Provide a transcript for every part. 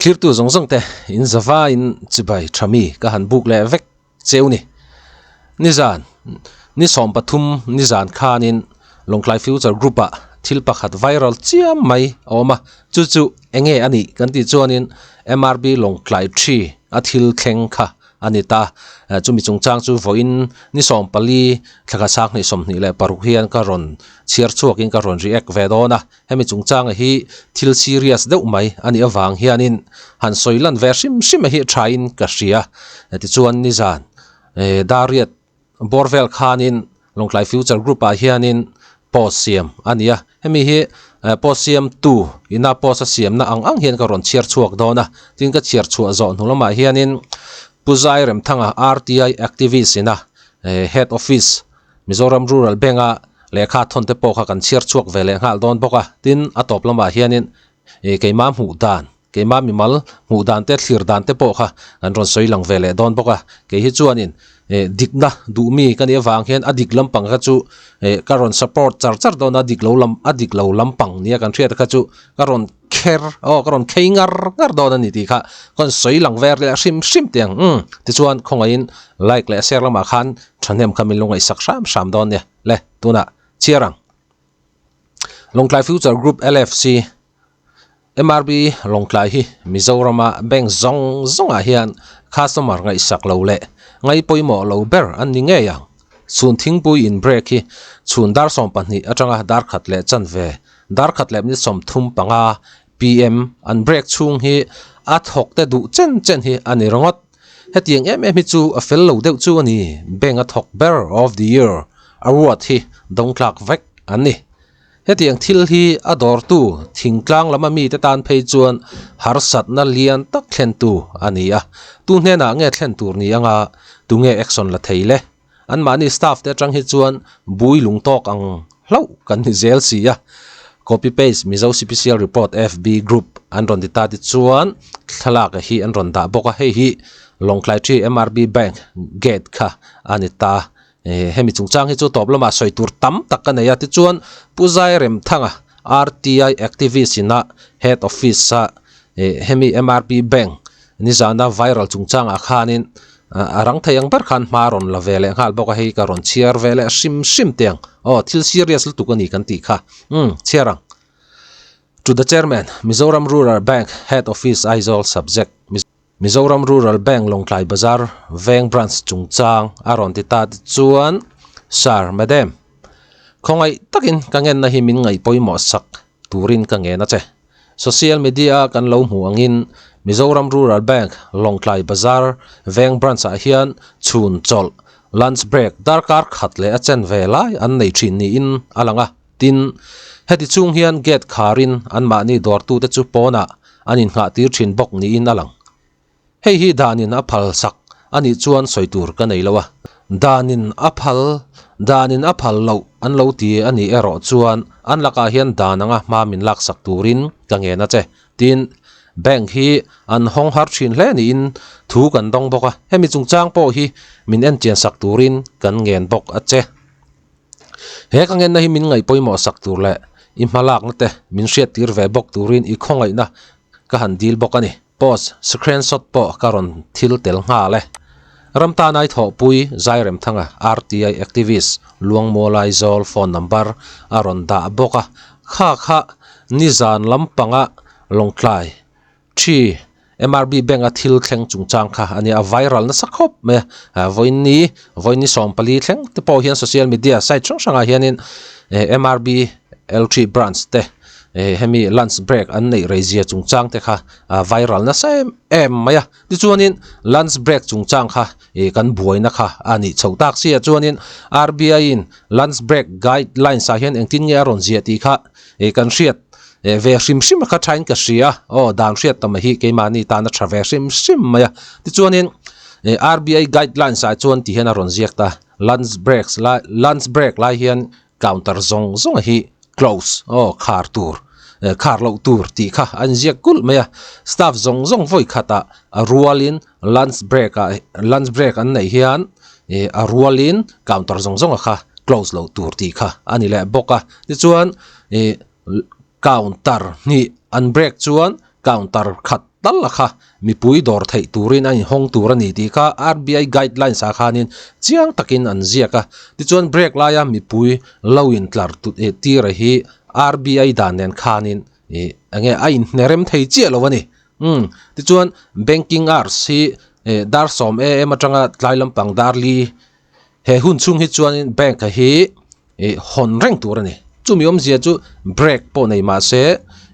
Thlirtu zawng zawng te in zava in chibai tha mi ka han buk leh vek cheu ni. Nizan ni 13 nizan khanin Lawngtlai Future Group ah thil pakhat viral chiam mai a awm a, chu chu enge a nih kan tih chuanin MRB Lawngtlai thi a thil thleng kha a ni ta. Chumi chungchang chu vawiin ni 14 thlakhat sang hnih 26 hian ka rawn chhiar chhuakin ka rawn react ve dawn a. Hemi chungchanga hi thil serious deuh mai a nih avang hianin han sawi lan ve hrim hrim a hi thain ka hria. Tichuan nizan Dariat bawr vel khanin Lawngtlai Future Group ah hianin post siam a ni a. Hemi hi post siam tu ina post a siamna ang ang hian ka rawn chhiar chhuak dawn a. Tin ka chhiar chhuah zawh hnu lamah hianin Pu Zai Remthanga RTI activist ina Head Office Mizoram Rural Bank-a lehkha thawn te pawh kha kan chhiar chhuak ve leh nghal dawn bawk a, tin a tawp lamah hianin ih keimah hmuh dan, keimah mimal hmuh dan te thlir dan te pawh kha kan rawn sawi lang ve leh dawn bawk a, kei hi chuanin ih dikna duh mi ka nih avang hian a dik lampang kha chu ih ka rawn support char char dawn a, dik lo lam a dik lo lampang nia kan hriat kha chu ka rawn kher aw ka rawn khei ngar ngar dawn a ni tih kha ka rawn sawi lang ver leh hrim hrim teh ang umm tichuan khawngaihin like leh share lamah khan thahnem kha min lo ngaihsak hram hram dawn nia le tunah chhiar ang Lawngtlai Future Group LFC MRB Lawngtlai hi Mizorama bank zawng zawngah hian customer ngaihsak lo leh ngai pawimawh lo ber an ni ngei ang. Chhun thingpui in break hi chhun dar 12 atanga dar khat leh chanve dar khat leh minute 35 pm an break chhung hi a thawk te duh chen chen hi a ni ringawt. Hetiang em em hi chu a fel lo deuh chu a ni. Bank a thawk ber of the year award hi dawng tlak vek an ni. Hetiang thil hi a dawrtu thingtlang lama mite tan phei chuan harsatna lian tak thlentu a ni a. Tu hnenah nge thlen tur ni anga tunge action la thei le? Anmahni staff te atang hi chuan bui lung tawk ang hlauh kan ni zel si a. Copy paste Mizo Cpcl Report FB group an rawn ti ta ti chuan thlalak hi an rawn dah bawk a, hei hi Lawngtlai Tree MRB Bank gate kha a ni ta. Hemi chungchang hi chu tawp lamah sawi tur tam tak ka nei a, tichuan Pu Zairemthanga RTI activist ina head office a hemi MRB Bank nizana viral chungchangah khanin a rang thei ang ber khan hma rawn la ve leh nghal bawk a, hei ka rawn chhiar ve leh hrim hrim teh ang aw thil serious lutuk a ni kan tih kha umm chhiar ang. To the Chairman, Mizoram Rural Bank Head Office Aizawl Subject, Mizoram Rural Bank Lawngtlai Bazar Veng Branch chungchang a rawn ti ta tichuan Sir, Madam, khawngaih takin ka ngenna hi min ngaih pawimawh sak turin ka ngen a che. Social media a kan lo hmuh angin Mizoram Rural Bank Lawngtlai Bazar Veng Branch ah hian chhun chawlh, lunch break, darkar khat leh a chen ve lai an nei thin niin a lang a. Tin, heti chung hian gate kharin anmahni dawrtute chu pawnah an innghah tir thin bawk niin a lang. Hei hi danin a phal sak a nih chuan sawi tur ka nei lo a. Danin a phal, danin a phal loh an lo ti a nih erawh chuan an lakah hian dan anga hma min laksak turin ka ngen a che. Tin, bank hi an hawng har thin hle niin thu kan dawng bawk a. Hemi chungchang pawh hi min enchian sak turin kan ngen bawk a che. He ka ngenna hi min ngaih pawimawh sak tur leh i hmalakna te min hriat tir ve bawk turin i khawngaihna ka han dil bawk a ni. Post screenshot pawh ka rawn thil tel nghal e. Ramtanai thawhpui Zairemthanga RTI activist Luangmual Aizawl phone number a rawn dah bawk a, kha kha nizan lampanga Lawngtlai Thi, MRB Bank a thil thleng chungchang kha a nia, a viral nasa khawp mai a, vawiin ni, vawiin ni 14 thleng te pawh hian social media site hrang hrangah hianin MRB L3 branch te hemi lunch break an neih rei zia chungchang te kha a viral nasa em em mai a, tichuanin lunch break chungchang kha kan buaina kha a nih chhoh tak sia chuanin RBI in lunch break guidelines ah hian engtin nge a rawn ziah tih kha kan hriat ve hrim hrim a kha thain ka hria aw dan hriat tam hi keimahni tan a tha ve hrim hrim mai a tichuanin RBI guidelines ah chuan ti hian a rawn ziak ta lunch breaks lai lunch break lai hian counter zawng zawng hi close aw khar tur khar loh tur tih kha an ziak kulh mai a staff zawng zawng vawi khatah a rualin lunch break ah lunch break an neih hian a rualin counter zawng zawng a kha close loh tur tih kha a ni leh bawk a tichuan ih counter hnih an break chuan counter khat. tal a kha mipui dawr theih turin a inhawng tur a ni tih kha RBI guidelines ah khanin chiang takin an ziak a. Tichuan break laia mipui lo intlar tir a hi RBI dan nen khanin ih enge a inhnerem thei chiah lo a ni. Umm tichuan banking hours hi dar 10 am atanga tlai lampang dar li He hun chhung hi chuanin bank a hi ih hawn reng tur a ni. Chumi awmzia chu break pawh nei mah se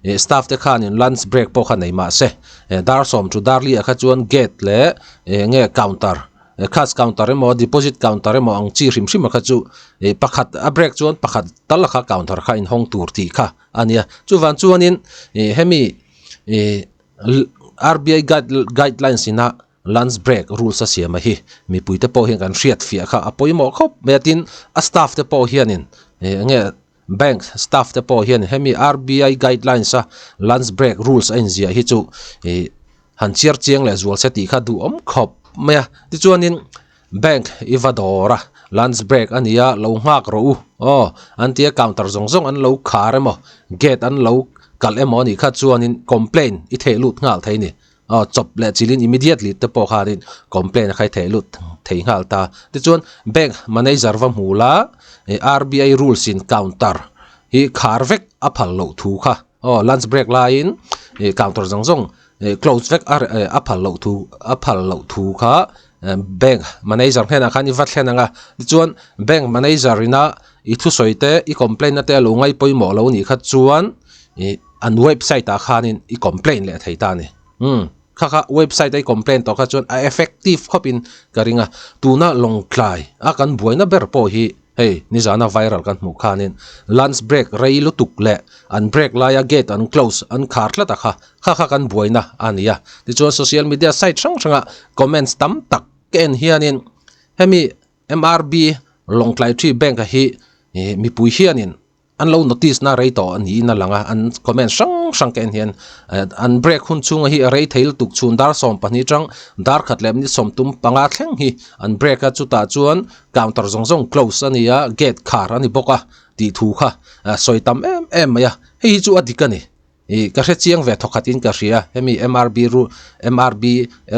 ih staff te khanin lunch break pawh kha nei mah se eh dar sawm chu dar li ah kha chuan gate leh eng nge counter cash counter emaw deposit counter emaw ang chi hrim hrim ah kha chu ih pakhat a break chuan pakhat tal kha counter kha inhawng tur tih kha a nia. Chuvang chuanin ih hemi ih R_B_I guidelines ina Lunch break rules a siam a hi mipuite pawh hian kan hriat fiah kha a pawimawh khawp mai a, tin a staff te pawh hianin eng nge bank staff te pawh hian hemi R_B_I guidelines a lunch break rules a inziah hi chu ih han chhiar chiang leh zual se tih kha duhawm khawp mai a, tichuanin bank i va dawr a lunch break a nia lo nghak rawh u aw an tia counter zawng zawng an lo khar emaw gate an lo kalh emaw a nih kha chuanin complaint i theh lut nghal thei a ni. Aw chawp leh chilin immediately te pawh khanin complaint a khai theih lut thei nghal ta. Tichuan bank manager va hmu la ih RBI rules in counter hi khar vek a phal loh thu kha aw lunch break laiin ih counter zawng zawng ih close vek a a phal loh thu a phal loh thu kha bank manager hnenah khan i va thlen ang a. Tichuan bank manager ina i thusawi te i complaint na te a lo ngaih pawimawh lo nih kha chuan ih an website ah khanin i complaint leh thei ta a ni. Umm kha kha website a i complaint tawh kha chuan a effective khawpin ka ring a, tuna lawngtlai a kan buaina ber pawh hi hei nizana viral kan hmuh khanin lunch break rei lutuk leh an break laia gate an close an khar tlat a kha kha kha kan buaina a ni a. Tichuan social media site hrang hranga comments tam tak ka en hianin hemi MRB Lawngtlai Tree Bank a hi mipui hianin an lo notice na rei tawh niin a lang a, an comment hrang hrang ka en hian an break hun chhunga hi a rei thei lutuk chhun dar 12 tang dar khat leh minute 35 thleng hi an break a chutah chuan counter zawng zawng close a ni a gate khar a ni bawk a tih thu kha sawi tam em em mai a hei hi chu a dik a ni ih ka hre chiang ve thawkhat in ka hria hemi M_R_B ru M_R_B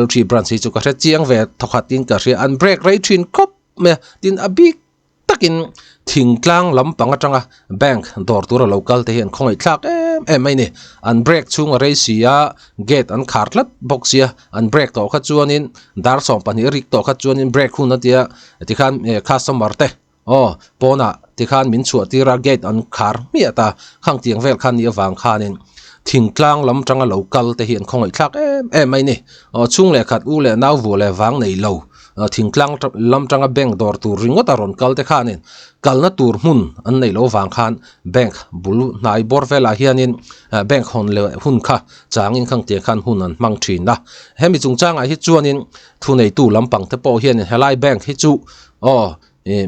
L three branch hi chu ka hre chiang ve thawkhat in ka hria an break rei thin khawp mai a tin a bik takin thingtlang lampang atanga bank dawr tura lo kal te hi an khawngaih thlak em em mai a ni. An break chhung a rei si a, gate an khar tlat bawk sia, an break tawh kha chuanin dar 12 rik tawh kha chuanin break hun a tia tikhan customer te aw pawnah tikhan min chhuah tir a gate an khar hmiah ta khang tiang vel khan nih avang khanin thingtlang lam tanga lo kal te hi an khawngaih thlak em em mai a ni. Aw chhung leh khat u leh nau vuah leh vang nei lo. Thingtlang lam tanga bank dawr tur ringawt a rawn kal te khanin kalna tur hmun an neih loh vang khan bank bul hnai bawr velah hianin bank hawn leh hun kha changin khang tiang khan hun an hmang thin a. Hemi chungchangah hi chuanin thuneitu lampang te pawh hianin helai bank hi chu aw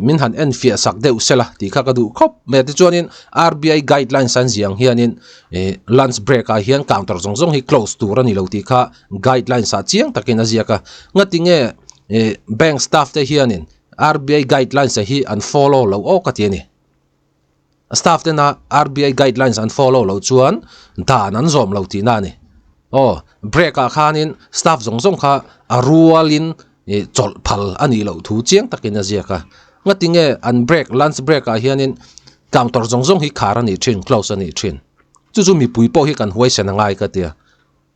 min han enfiah sak deuh sela tih kha ka duh khawp mai a. Tichuanin R_B_I guidelines an ziah ang hianin lunch break ah hian counter zawng zawng hi close tur a ni lo tih kha guidelines ah chiang takin a ziak a. Ngati nge bank staff te hianin R_B_I guidelines hi an follow lo aw ka ti a ni. Staff tena R_B_I guidelines an follow loh chuan dan an zawm lo tihna a ni. Aw, break ah khanin staff zawng zawng kha a rualin ih chawlh phal a nih loh thu chiang takin a ziak a. Ngati nge an break, lunch break ah hianin counter zawng zawng hi khar a nih thin, close a nih thin. Chu chu mipui pawh hi kan huaisen a ngai ka tia.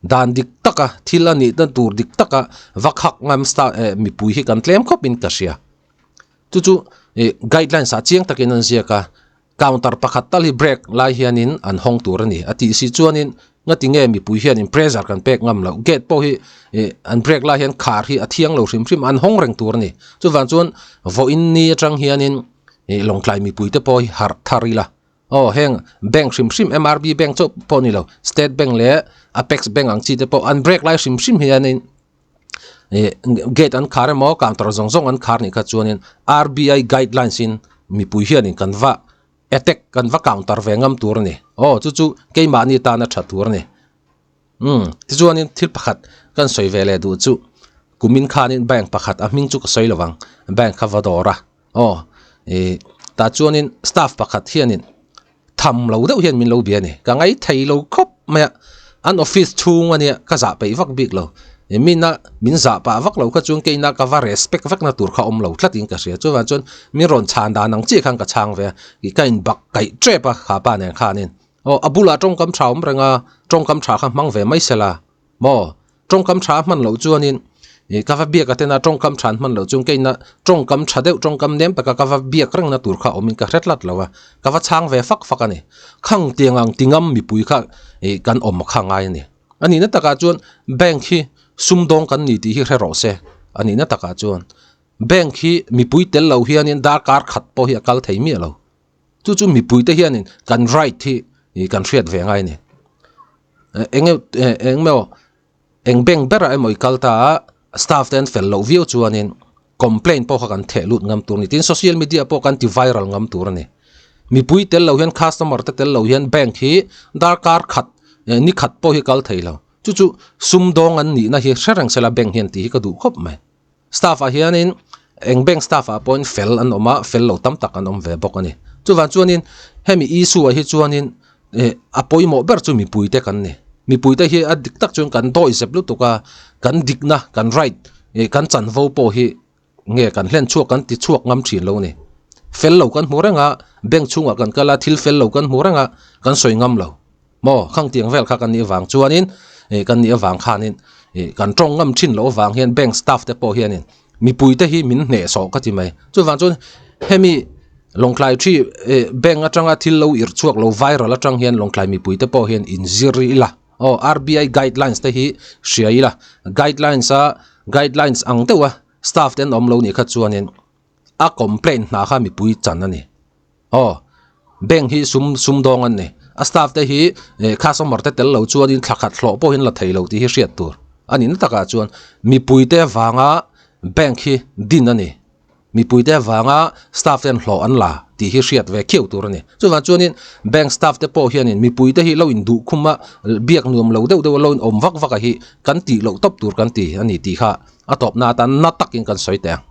Dan dik taka thil a nihna tur dik taka va khak ngam staff eh mipui hi kan tlem khawpin ka hria. Chu chu ih guidelines ah chiang takin an ziak a, counter pakhat tal hi break lai hianin an hawng tur a ni a tih si chuanin ngati nge mipui hianin pressure kan pek ngam loh gate pawh hi ih an break lai hian khar hi a thiang lo hrim hrim a an hawng reng tur a ni. Chuvang chuan vawiin ni atang hianin ih lawngtlai mipui te pawh hi harh thar ila aw heng bank hrim hrim M_R_B bank chauh pawh a ni lo state bank leh apex bank ang chi te pawh an break lai hrim hrim hianin ih gate an khar emaw counter zawng zawng an khar nih kha chuanin R_B_I guidelines in mipui hianin kan va attack kan va counter ve ngam tur a ni aw chu chu keimahni tana tha tur a ni umm tichuanin thil pakhat kan sawi ve leh duh chu kumin khanin bank pakhat a hming chu ka sawi lovang bank kha va dawr a aw ih tah chuanin staff pakhat hianin tham lo deuh hian min lo bia a ni ka ngaithei lo khawp mai a. An office chhung ania ka zah peih vak bik lo. Mina min zah pah vak lo kha chuan keina ka va respect vek na tur kha awm lo tlat in ka hria. Chuvang chuan min rawn chhan dan ang chiah khan ka chhang ve a, ka in bak kaih tep a kha pa nen khanin. Aw a bulah tawngkam tha awm reng a, tawngkam tha kha hmang ve mai sela maw? Tawngkam tha a hman loh chuanin ih ka va biak a tena tawngkam tha an hman loh chuan keina tawngkam tha deuh tawngkam nem taka ka va biak rengna tur kha awmin ka hre tlat lo a, ka va chhang ve fak fak a ni. Khang tiang ang ti ngam mipui kha ih kan awm kha ngai a ni. A nihna takah chuan bank hi sumdawng kan ni tih hi hre rawh se a nihna takah chuan bank hi mipui tel lo hianin darkar khat pawh hi a kal thei miah lo. Chu chu mipuite hianin kan right hi ih kan hriat ve ngai a ni. Eng eng emaw eng bank berah emaw i kal ta a staff te an fel loh viau chuanin complaint pawh kha kan theh lut ngam tur a ni. Tin, social media pawh kan ti viral ngam tur a ni. Mipui tel lo hian customer te tel lo hian bank hi darkar khat ni khat pawh hi kal thei lo. Chu chu sumdawng an nihna hi hre reng sela bank hian tih hi ka duh khawp mai. Staff ah hianin eng bank staff ah pawhin fel an awm a, fel lo tam tak an awm ve bawk a ni. Chuvang chuanin hemi issue ah hi chuanin eh a pawimawh ber chu mipuite kan ni. Mipuite hi a dik tak chuan kan dawi zep lutuk a, kan dikna kan right eh kan chanvo pawh hi nge kan hlen chhuak kan ti chhuak ngam thin lo a ni. Fel lo kan hmu reng a, bank chhungah kan kal a, thil fel lo kan hmu reng a, kan sawi ngam lo. Maw khang tiang vel kha kan nih avang chuanin ih kan nih avang khanin ih kan tawng ngam thin loh avang hian bank staff te pawh hianin mipui te hi min hneh sawh ka ti mai. Chuvang chuan hemi Lawngtlai thi ih bank atanga thil lo irh chhuak lo viral atang hian Lawngtlai mipui te pawh hian inzir ila aw RBI guidelines te hi hria ila guidelines a guidelines ang deuha staff te an awm lo nih kha chuanin a complaint hna kha mipui chan a ni. Aw, bank hi sum sum dawng an ni. A staff te hi eh customer te tel lo chuanin thla khat hlawh pawhin la thei lo tih hi hriat tur a ni. Na takah chuan mipui te vanga bank hi din a ni. Mipui te vanga staff ten hlawh an la tih hi hriat ve khiau tur a ni. Chuvang chuanin bank staff te pawh hianin mipui te hi lo induh khum a, biak nuam lo deuh deuh a lo in awm vak vak a hi kan tih loh tawp tur kan ti a ni tih kha a tawpna atan na takin kan sawi teh ang.